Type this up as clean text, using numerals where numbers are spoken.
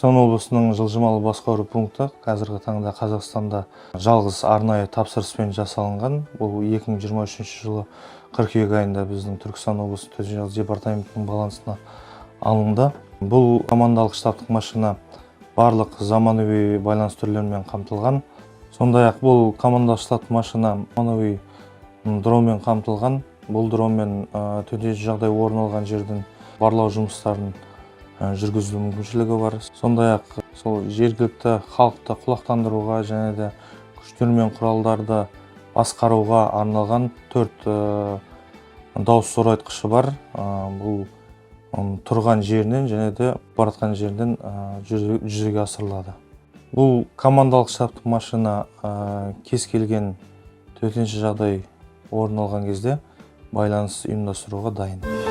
Түркістан облысының жылжымалы басқару пункті қазіргі таңда Қазақстанда жалғыз арнайы тапсырыспен жасалынған. Бұл 2023 жылы қыркүйек айында біздің Түркістан облысы төтенше жағдай департаментінің балансына алынды. Бұл командалық штабтық машина барлық заманауи байланыс түрлерімен қамтылған. Сондай ақ бұл командалық штабтық машина заманауи дронмен қамтылған. Бұл дронмен төтенше жағдай орын алған жердің барлау жұмыстарын жүргізу мүмкіншілігі бар. Сондай ақ сол жергілікті халықты құлақтандыруға және де күштер мен құралдарды басқаруға арналған төрт дауыс зорайтқышы бар. Бұл тұрған жерінен және де баратқан жерінен жүзеге асырылады. Бұл командалық штабтық машина кез келген төтенше жағдай орын алған кезде байланыс ұйымдастыруға дайын.